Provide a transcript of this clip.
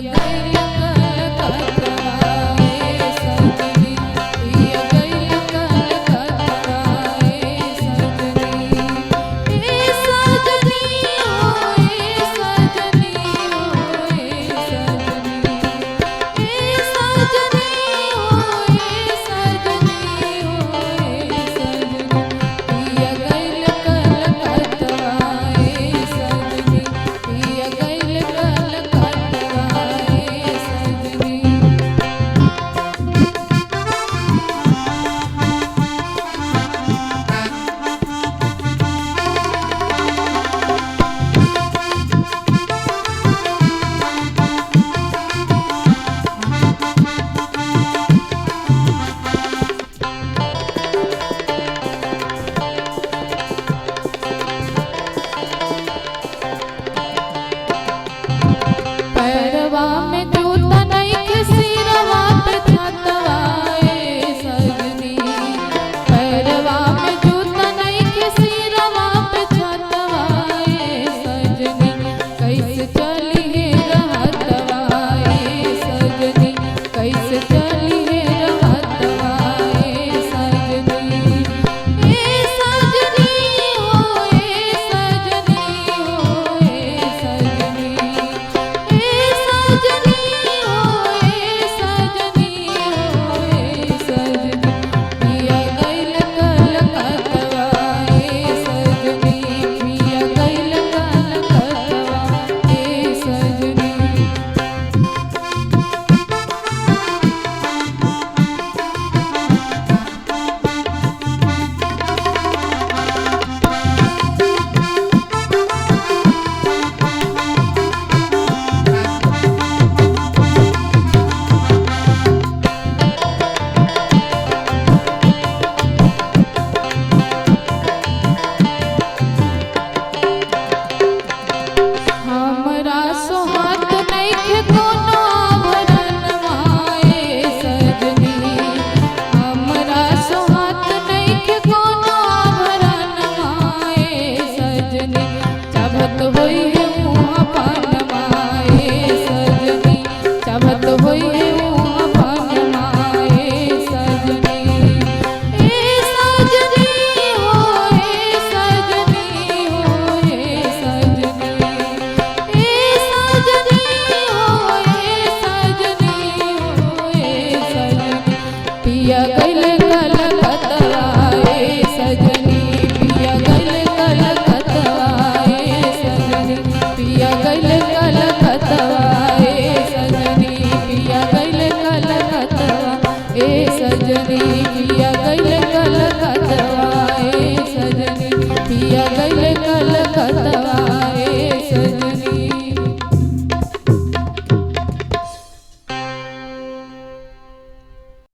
गइल कलकत्तवा ए सजनी, पिया गइल कलकत्तवा ए सजनी। ए सजनी हो, ए सजनी हो, ए सजनी, ए सजनी हो, ए सजनी हो, ए सजनी, पिया गइल कलकत्तवा ए सजनी, पिया गइल कलकत्तवा ए सजनी। पैरवा में जूता नइखे, सिरवा पे छतवा ए सजनी। पैरवा में जूता नइखे, सिरवा पे छतवा ए सजनी, कैसे चली हे रहतवा ए सजनी, कैसे चली हे रहतवा ए सजनी। ए सजनी हो, ए सजनी हो, ए सजनी, ए सजनी हो, ए सजनी हो, ए सजनी, पिया गइल कलकत्तवा ए सजनी, पिया गइल कलकत्तवा ए सजनी। हमरा सोहात नइखे कोनो आभरणवा ए सजनी, हमरा सोहात नइखे कोनो आभरणवा ए सजनी, चाहत होई है मुँह पानवा ए सजनी, चाहत होई है मुँह पानवा ए सजनी। ए सजनी हो, ए सजनी हो, ए सजनी, ए सजनी हो, ए सजनी हो, ए सजनी, पिया गइल कलकत्तवा ए सजनी, पिया गइल कलकत्तवा ए सजनी, पिया गइल कलकत्तवा ए सजनी, पिया गइल कलकत्तवा ए सजनी, पिया गइल कलकत्तवा ए सजनी, पिया गइल कलकत्तवा ए सजनी।